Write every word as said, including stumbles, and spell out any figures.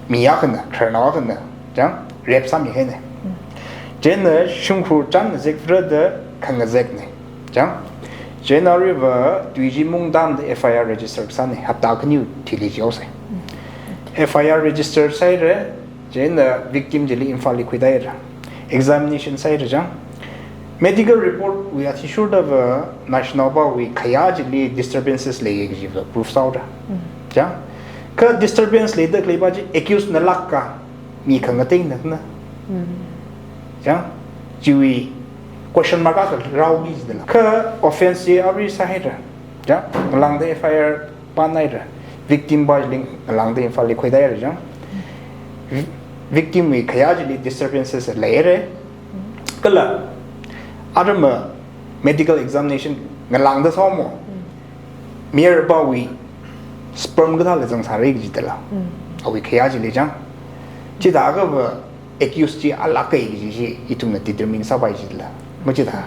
mi akhana, khararnao akhana, chang, rape sāmi haina. Chieina shimkhur chānna zakra da khangazekna. Chang. Chieina aruiva tui chi mungtamda F I R register sāna, hapta khani thili jihaosa. F I R register sāhaira, chieina victim chili Imphal li khuitāhaira. Examination sāhaira chang. Medical report wui athishurdava naoshinaopawui khayā chili disturbances leiya kajiva proof sāhaora. Chang. Kha disturbance leida khaleipa chi accused na lāka, mi khangateina na. Chang. Chiwui question mark akha rāhaoki jidala. Kha offense chi arui sāhaira. Chang. Ngalāngda F I R pānhaira. Victim pa chili ngalāngda Imphal li khuitāhaira chang. Vi-, victim wui khayā chili disturbances leihaira. Kala, arama medical examination ngalāngda sāmo. Mayarpawui sperm kathāla zangsāra kajidala. Awui khayā chili chang. Chithākhava accused chi alāka kaji chi ithumna determine sāpai jidala. Machithā.